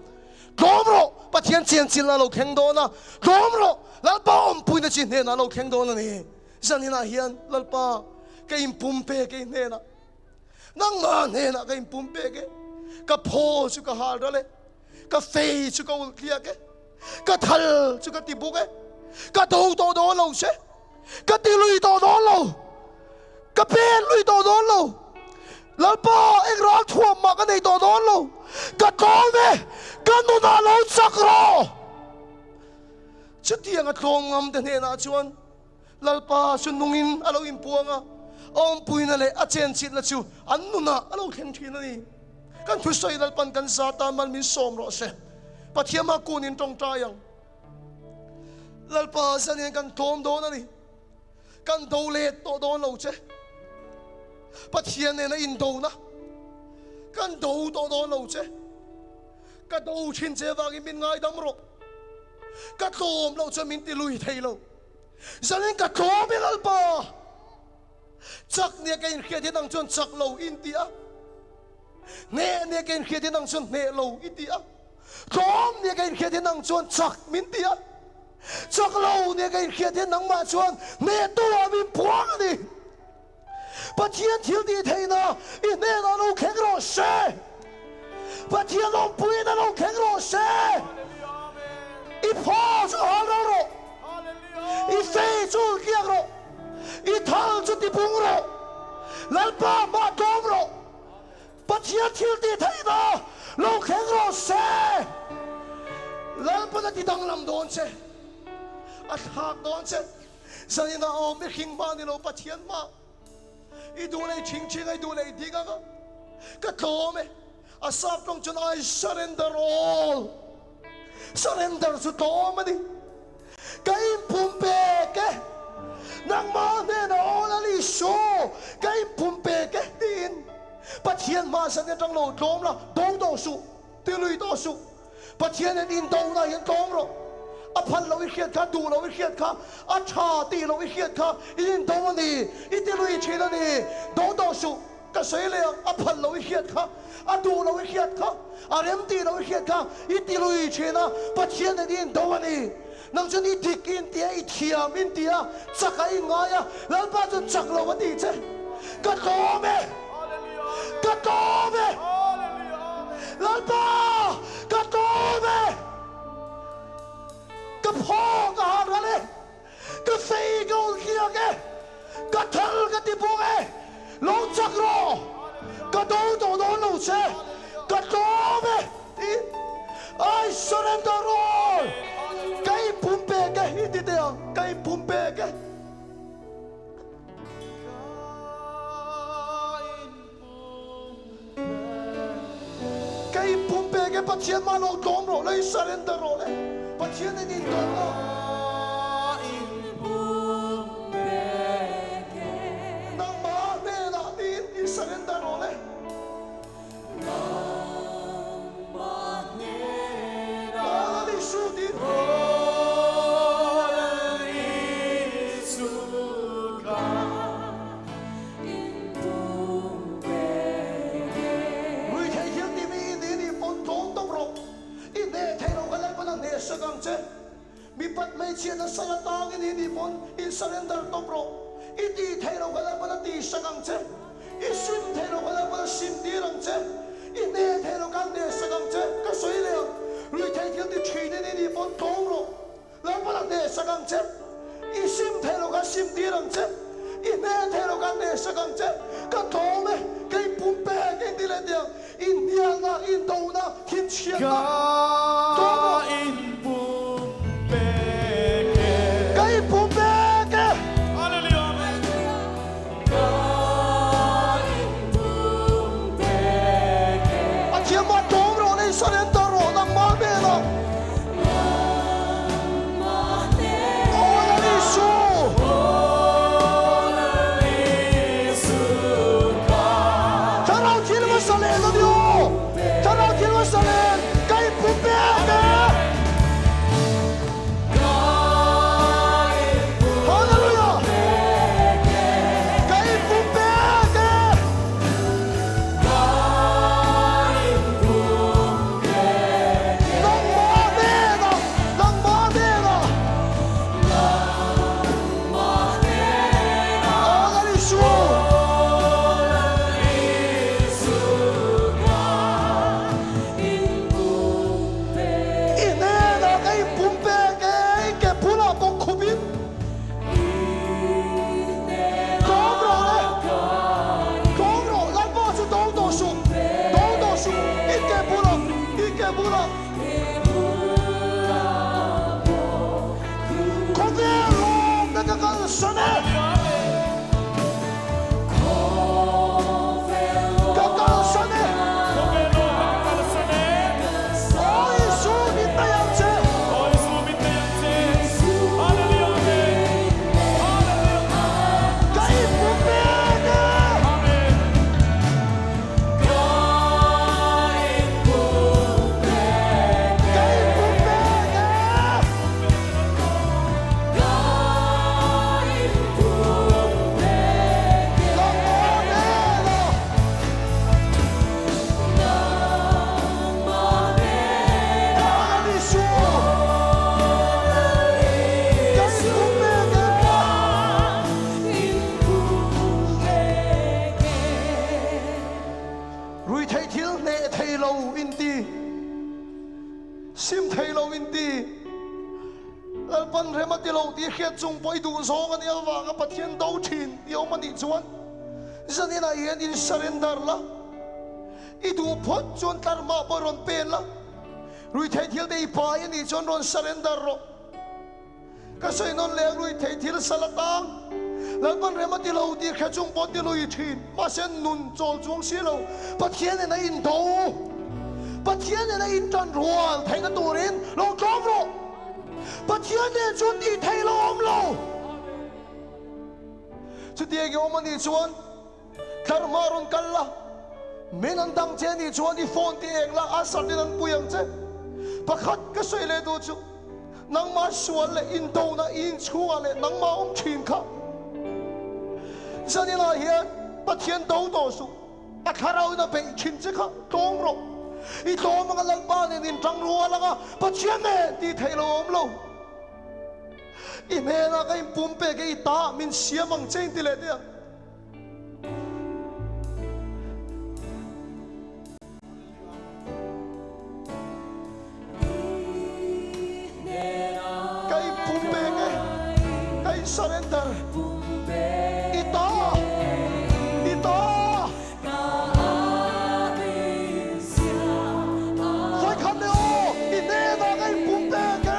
Tlawm rawh, Pathian chianchilna a lo thleng dawn a, tlawm rawh, Lalpa awmpuina chi hnenah a lo thleng dawn a ni. Zan inah hian Lalpa ka inpumpek e i hnenah. Nangmah hnenah ka inpumpek e, ka phaw chu ka hal ral e. Ka fei chu ka ulh tliak e, ka thal chu ka ti buk e, ka do tawh dawn lo che, ka ti lui tawh dawn lo, ka pen lui tawh dawn lo, Lalpa eng ral thuam mah ka nei tawh dawn lo, ka tlawm e, ka nunah lo chak rawh. Chutiang a tlawm ngam te hnenah chuan Lalpa chu nungin a lo inpuang a, a awmpuina leh a chenchilhna chu an nunah a lo thleng thin a ni. Kan thusawi Lalpan kan za tan mal min sawm rawh se. Pathian hma kunin tawngtai ang. Lalpa zanin kan tlawm dawn a ni. Kan do let tawh dawn lo che. Pathian nena indona kan do tawh dawn lo che. Ka do thin che vangin min ngaidam rawh. Ka tlawm loh chuan min ti lui thei lo. Zanin ka tlawm e Lalpa. Chak nia ka inhriat hi nang chuan chak lo i inti a, hneh nia ka inhriat hi nang chuan hneh lo i ti a, tlawm nia ka inhriat hi nang chuan chak min ti a, chak lo nia ka inhriat hi nangmah chuan hnehtu ah min puang a ni. Pathian thil tih theihna i hnenah lo thleng rawh se. Pathian awmpuiin a lo thleng rawh se. I phaw chu hal ro rawh. I fei chu ulkiak rawh. I thal chu tipung rawh. Lalpa hmah tlawm rawh. Pathian thil tih theihna lo thleng rawh se. Lalpan a ti danglam dawn che. A thlak dawn che. Zanin a awm mihring hma ni lo Pathian hma i duh leh i thing thing a, i duh leh i ding ang a, ka tlawm e. A sap tawng chuan I surrender all. Surrender chu tlawm a ni. Ka inpumpek e. Nangmah hnenah aw Lal Isu, ka inpumpek e tiin Pathian hma zanin atang lo tlawm la, do tawh suh, ti lui tawh suh. Pathian in indona hian tlawm rawh. A phal lo i hriat kha, duh lo i hriat kha, a tha tih lo i hriat kha i indo a ni, i ti lui thin a ni. Do tawh suh, ka sawi leh ang, a phal lo i hriat kha, a duh lo i hriat kha, a rem tih lo i hriat kha i ti lui thin a, Pathian in i indo a ni. Nang chuan i dik i inti a, i thiam i inti a, chak a i ngai a, Lalpa chuan chak lo a ti che. Ka tlawm e! Ka tlawm e! Lalpa, ka tlawm e! Ka phaw ka han ral e! Ka fei ka ul hliak e! Ka thal ka ti bawk e! Lo chak rawh! Ka do tawh dawn lo che! Ka tlawm e! Tiin I surrender all! Ka inpumpek e! I ti teh ang, ka inpumpek e! Ka inpumpek e, Pathian mah lo tlawm rawh le, i surrender rawh le, Pathian in indawm lo. Nangmah hnenah tiin i surrender rawh le. Lal Isu tiin. Ruithei thil timi i ni nih pawn tlawm tawp rawh. I hneh theih loh kha Lalpan a hneh sak ang che. Mipat hmeichhia nasa la tang i ni nih pawn in surrender tawp rawh. I tih theih loh kha Lalpan a tih sak ang che. I sim theih loh kha Lalpan a sim tir ang che. I hneh theih loh kha a hneh sak ang che. Ka sawi leh ang. Ruithei thil ti thin i ni nih pawn tlawm rawh. Lalpan a hnehsak ang che. I sim theih lo kha sim tir ang che. I hneh theih lo kha hnehsak ang che. Ka tlawm e, ka inpumpek e inti leh tiang. Inhnialna, indona, thinchhiatna tlawm rawh. Ka inpumpek e. Ka inpumpek e. Hallelujah. Ka inpumpek e. A thiamah tlawm rawh le, i surrender rawh nangmah hmelah. Aw Lal Isu! Thlarau thil hmasa len a ni aw! Thlarau thil hmasa len ka inpumpek e! chung pawh i duh zawng a nih avanga Pathian do thin i awm a nih chuan zaninah hian in surrender la, i duh phawt chuan tlarhmah pawh rawn pen la, ruihtheih thil te i pai a nih chuan rawn surrender rawh. Ka sawi nawn leh ang ruihtheih thil sal atang Lalpan rem a ti lo tih hre chung pawh ti lui thin. Mahse nun chawl chuang si lo. Pathian nen a indo. Pathian nen a intan rual theihna turin lo tlawm rawh. Pathian nen chuan tih theih lo awm lo. Chutiang i awm a nih chuan Tlarhma rawn kal la, min an dang che a nih chuan i phone ti eng la, a satin an pui ang che. Pakhat ka sawi leh duh chu, nangmah sual leh indona i inchhungah leh nangmah awm thin kha zaninah hian Pathian do tawh suh, a thlarauin a beih thin che kha tlawm rawh. I tlawm anga Lalpa nen intang rual anga Pathian nen tih theih lo awm lo. I hnenah ka inpumpek e, i ta min siam ang che inti leh teh ang. Ka inpumpek e, ka in surrender. I ta, i ta. Vawikhat leh aw, i hnenah ka inpumpek e.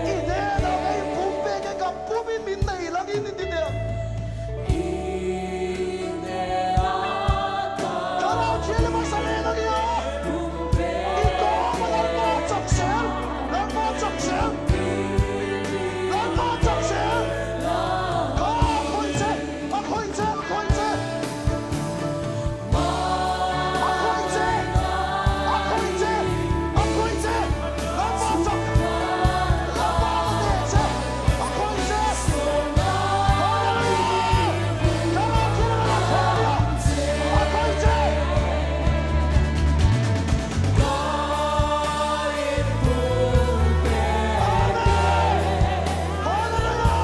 I hnenah ka inpumpek e, ka pumin min nei langin in ti teh ang. Thlarau Thianghlim a zalen a nia, i tawm a Lalpa chak zel, Lalpa chak zel, Lalpa chak zel. Kha a khawih che, a khawih che, a khawih che. A khawih che! A khawih che! A khawih che! Lalpa chak! Lalpa la teh che! A khawih che! Hallelujah! Thlarau Thianghlim a la khawih a nia! A khawih che! Amen! Hallelujah!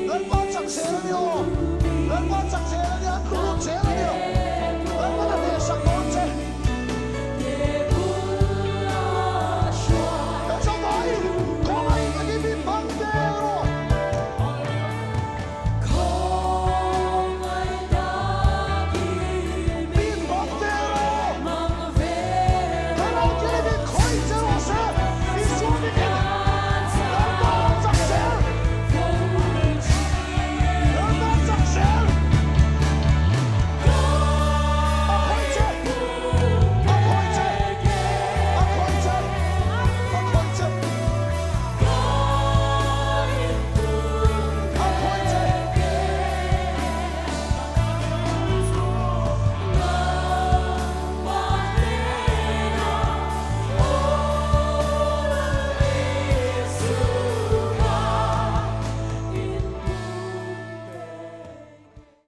Lalpa chak zel a ni aw. Lalpa chak zel.